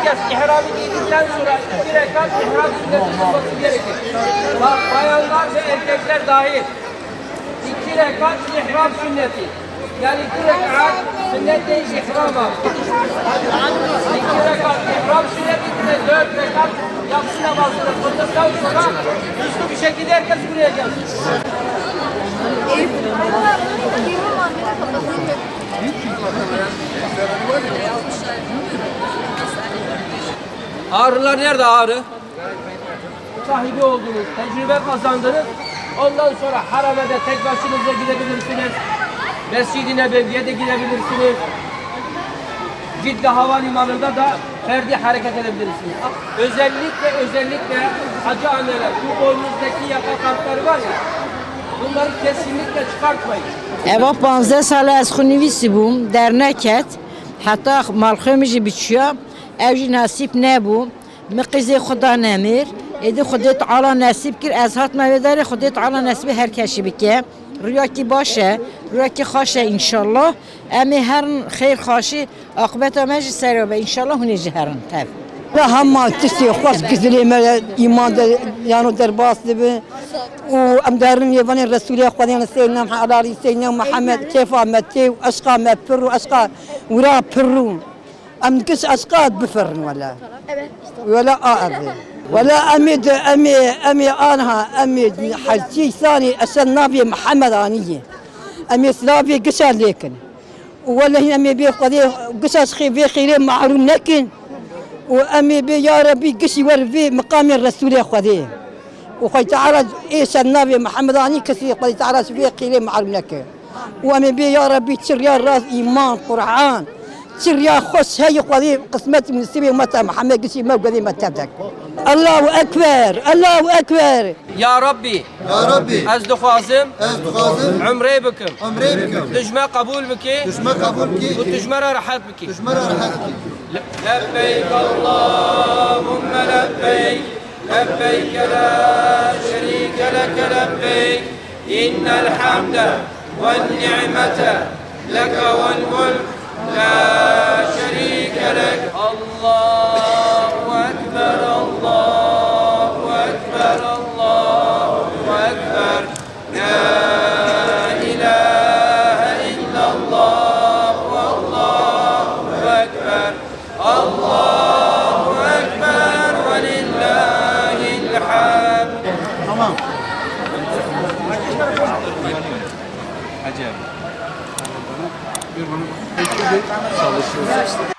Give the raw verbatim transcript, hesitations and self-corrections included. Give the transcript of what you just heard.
Herkes ihramı giydikten sonra iki rekat ihram sünneti kılması gerekir. Bak, bayanlar ve erkekler dahil. İki rekat ihram sünneti. Yani iki rekat sünnet değil, ihram var. İki rekat ihram sünneti, bir de dört rekat yatsı namazını kıldıktan sonra hızlı bir şekilde herkes buraya gelsin. Ağrılar nerede ağrı? Sahibi oldunuz, tecrübe kazandınız. Ondan sonra haramede tek başınıza gidebilirsiniz. Mescid-i Nebevi'ye de gidebilirsiniz. Cidde Havalimanı'nda da ferdi hareket edebilirsiniz. Özellikle, özellikle hacı anneler, bu boynunuzdaki yaka kartları var ya, bunları kesinlikle çıkartmayın. Eva panzdeh sal e ez xwenivîsî bûm, dernek ket, heta malxwê min jî biçûya, ew jî nesîb nebû. Min qîzê xwe da nemêr, êdî Xwedê Teala nesîb kir, ez hatime vê derê, Xwedê Teala nesîbê her keşî bike. Rûyakî baş e, rûyakî xweş e înşallah. Em ê herin xêr xweşî, aqibeta me jî ser be înşallah, hûn ê jî herin tev. La hema tiştê xweş gizilê me îman de yano derbas dibe. Û em derin yê vanê Resûlê Xwedê, Seydina Muhammed, Seydina Muhammed, kêfa me tê û eşqa me pir û eşqa wira pir û. Em giş eşqa bifirin wele. Wele a ev e. Wele em ê de, em ê, em ê anha, em ê hezî sanî eşe navê Mihemed anî ye. Em ê silavê gişa lêkin. Û wele hîn em ê bê Xwedê gişa xê-, vê xêrê mehrûm nekin. Û em ê bê ya Rebî gişî wer vê miqamê Resûlê Xwedê. Û Xwedê Teala ê şer navê Mihemed anî kesî Xwedê Teala ji vê xêrê mehrûm neke. Û em ê bê ya Rebî çi riya rast, îman, Qur'an, çi riya xweş heye Xwedê qismet û nisîbê umeta Mihemed gişî me û gedê me tev de. Allahu Ekber, Allahu Ekber. Ya Rabbî, Ya Rabbî, ez dixwazim ez dixwazim umrê bikim. Umrê bikim. Tu ji me qebûl bikî. Tu ji me qebûl bikî. Û tu ji me re rehet bikî. Tu ji me re rehet bikî. Lebbeyk Allahümme lebbeyk. Lebbeyk la şerîke leke lebbeyk. İnnel hamde ven ni'mete leke vel mulk. La şerîke lek. Allahu Ekber, Allahu Ekber, Allahu Ekber. La ilahe illallah, Allahu Ekber. Allahu Ekber ve lillahil hamd. Tamam. Acayip. Çalışıyoruz.